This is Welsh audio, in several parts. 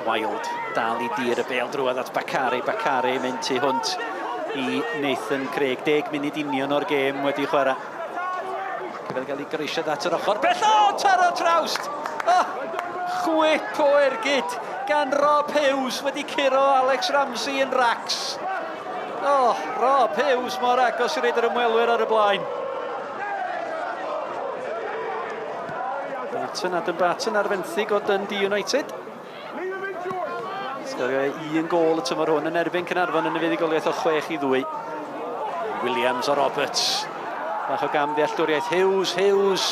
Wild dal i dir y bêl drwodd at Bakare. Bakare mynd tu hwnt i Nathan Craig. 10 munud union o'r gêm wedi chwarae. Cyfle gael ei groesiad at yr ochr. Bell o! Taro trawst! Oh, chwip o ergyd gan Rob Hughes wedi curo Alex Ramsey yn racs. Oh, Rob Hughes mor agos i reid yr ymwelwyr ar y blaen. Barton, Adam Barton ar fenthyg o Dundee United. Sgorio un gôl y tymor hwn yn erbyn Caernarfon yn y fuddugoliaeth o 6-2. Williams o Roberts. Bach o gam ddealltwriaeth. Hughes, Hughes.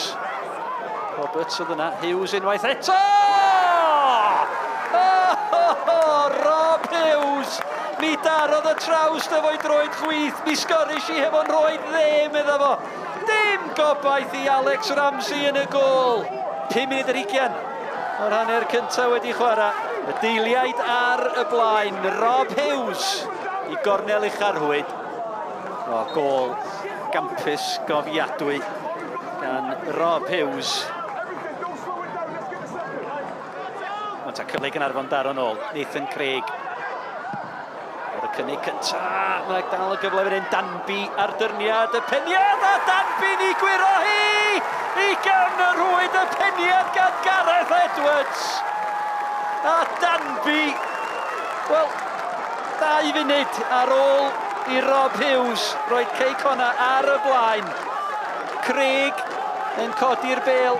Roberts oedd yna. Hughes unwaith eto! Oh, Rob Hughes! Mi darodd y trawst efo'i droed chwith. Mi sgorish i hefo'n rhoed dde, medda fo. Dim gobaith i Alex Ramsey yn y gôl. 5 munud yr ugian o'r hanner cyntaf wedi chwarae. Y deiliaid ar y blaen. Rob Hughes i gornel ucha'r rhwyd. O, gôl gampus gofiadwy gan Rob Hughes. Ond ta cyfle i Gaernarfon daro nôl. Nathan Craig. Ar y cynnig cynta, mae dal y gyfle fan hyn. Danby ar dyrniad y peniad a Danby'n i gwyro hi! I gefn y rhwyd y peniad gan Gareth Edwards. A Danby, wel, 2 funud ar ôl i Rob Hughes roi Cei Connah ar y blaen. Craig yn codi'r bêl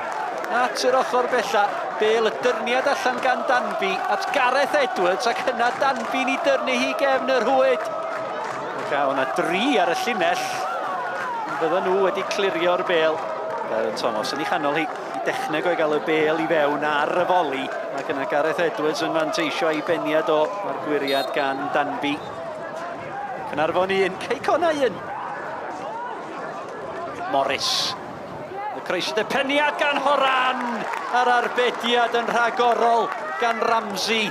at yr ochr bella. Bêl y dyrniad allan gan Danby at Gareth Edwards ac yna Danby'n i dyrnu hi gefn y rhwyd. Ac a o'na dri ar y llinell. Fydden nhw wedi clirio'r bêl. Darren Thomas yn ei chanol hi. I dechneg o'i gael y bêl i fewn ar y foli. Ac yna Gareth Edwards yn manteisio ei beniad o. Mae'r gwyriad gan Danby. Caernarfon 1, Cei Connah 1. Morris. Y croesiad y peniad gan Horan a'r arbediad yn rhagorol gan Ramsey.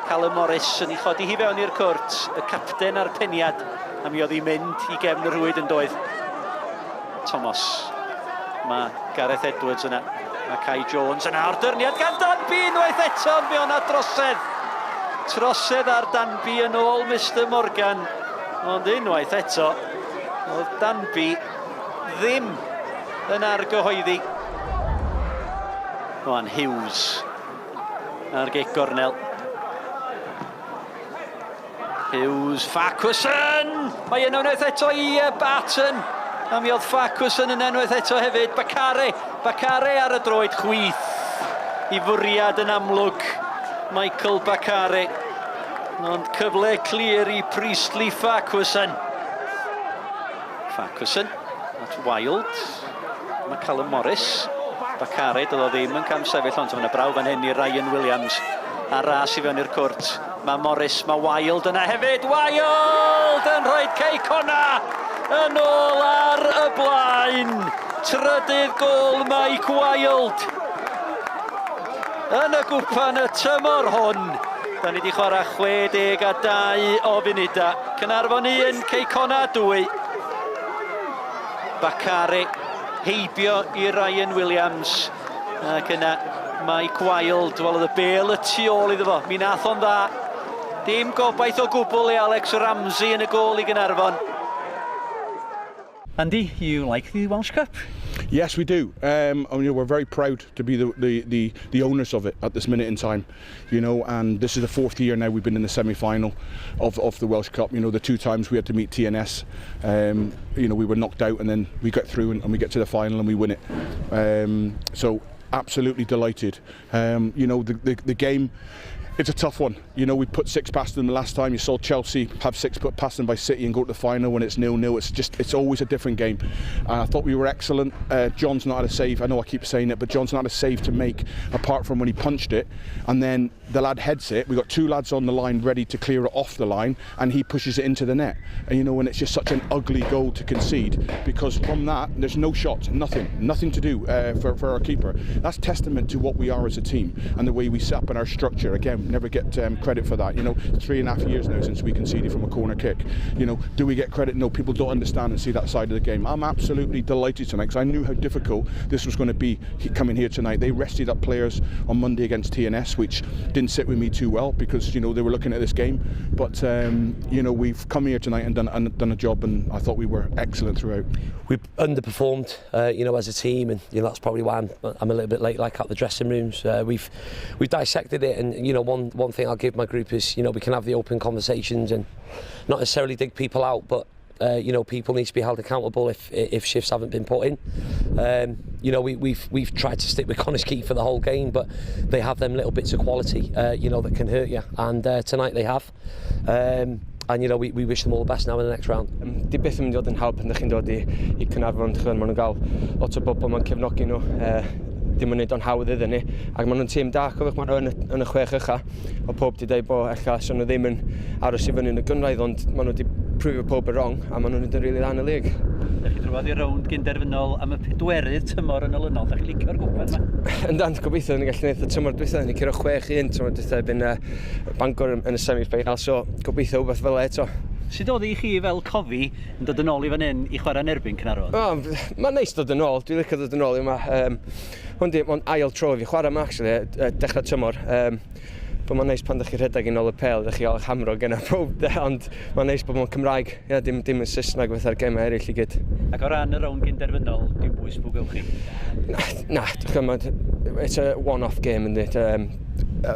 Callum Morris yn ei chodi hi fewn i'r cwrt, y capten a'r peniad, a mi oedd hi'n mynd i gefn y rhwyd yn doedd. Thomas. Mae Gareth Edwards yna. Mae Kai Jones yna o'r dyrniad gan Danby unwaith eto, ond mi o'na drosedd. Trosedd ar Danby yn ôl Mister Morgan. Ond unwaith eto, oedd Danby ddim yn argyhoeddi. Oan Hughes ar gic gornel. Hughes, Farquharson! Mae yna unwaith eto i Barton. A mi oedd Farquharson yn unwaith eto hefyd. Bakare, Bakare ar y droed chwith. I fwriad yn amlwg, Michael Bakare. Ond cyfle clir i Priestley Farquharson. Farquharson at Wild. Mae Callum Morris. Bakare, doedd o ddim yn camsefyll, ond mae yna brawf fan hyn i Ryan Williams. A ras i fewn i'r cwrt. Mae Morris, mae Wild yna hefyd. Wild yn rhoi Cei Connah yn ôl ar y blaen. Trydydd gôl Mike Wild. Yn y gwpan y tymor hwn. Da ni wedi chwarae 62 o funudau. Caernarfon 1, Cei Connah 2. Bakare heibio i Ryan Williams. Ac yna Mike Wild, wel oedd y bêl y tu ôl iddo fo. Mi nath o'n dda. Dim gobaith o gwbl i Alex Ramsey yn y gôl i Gaernarfon. Andy, you like the Welsh Cup? Yes, we do. I mean, we're very proud to be the owners of it at this minute in time, you know, and this is the fourth year now we've been in the semi-final of the Welsh Cup. You know, the two times we had to meet TNS, you know, we were knocked out and then we got through and we get to the final and we win it. So absolutely delighted. You know, the game, it's a tough one. You know, we put 6 past them the last time. You saw Chelsea have 6 put past them by City and go to the final when it's 0-0. It's always a different game. I thought we were excellent. John's not had a save. I know I keep saying it, but John's not had a save to make apart from when he punched it. And then the lad heads it. We got 2 lads on the line ready to clear it off the line, and he pushes it into the net. And you know, when it's just such an ugly goal to concede, because from that there's no shot, nothing to do for our keeper. That's testament to what we are as a team and the way we set up in our structure. Again, Never get credit for that. 3.5 years now since we conceded from a corner kick. Do we get credit? No, people don't understand and see that side of the game. I'm absolutely delighted tonight because I knew how difficult this was going to be coming here tonight. They rested up players on Monday against TNS, which didn't sit with me too well because they were looking at this game. But we've come here tonight and done a job, and I thought we were excellent throughout. We underperformed as a team, and that's probably why I'm a little bit late, like at the dressing rooms. We've dissected it, and one thing I'll give my group is we can have the open conversations and not necessarily dig people out, but people need to be held accountable if shifts haven't been put in. We've tried to stick with Connah's Quay for the whole game, but they have them little bits of quality that can hurt you, and tonight they have. And we wish them all the best now in the next round. Di byth yn mynd i fod yn hawdd pan ydych chi'n dod i Caernarfon, ch'mod, maen nhw'n gael lot o bobl ma'n cefnogi nhw. Dim yn neud o'n hawdd iddyn ni. Ac maen nhw'n tîm da, cofiwch maen nhw yn y chwech ucha. O pob di dweud bod ella so nhw ddim yn aros i fyny yn y gynghrair, ond maen nhw wedi prwfio pob yn wrong, a maen nhw'n neud yn rili dda yn y lig. Ydych chi drwodd i'r rownd gynderfynol am y pedwerydd tymor yn olynol. Ydych chi'n licio'r gwpan yma? Yndan, gobeithio ni'n gallu gwneud y tymor dwytha, ni curo 6-1 tymor dwytha erbyn Bangor yn y semi-final, so gobeithio wbeth fel e eto. Sut oedd i chi fel Cofi yn dod yn ôl i fan hyn i chwarae yn erbyn Caernarfon? Oh, mae'n neis dod yn ôl, dwi'n licio dod yn ôl yma. Hwn di, mae'n ail tro i fi chwarae yma, actually, dechrau tymor. But mae'n neis pan ddech chi'n rhedeg yn ôl y pêl, ddech chi gael eich hamro gyda pob, de, ond mae'n neis bod mae'n Cymraeg, ia, dim yn Saesneg fatha'r gemau eraill i gyd. Ac o ran y rownd gynderfynol, dim bwys pwy gewch chi? Na, na, it's a one-off game, isn't it?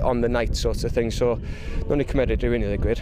On the night sort of thing, so nawn ni cymeryd rhywun i ddweud gwir.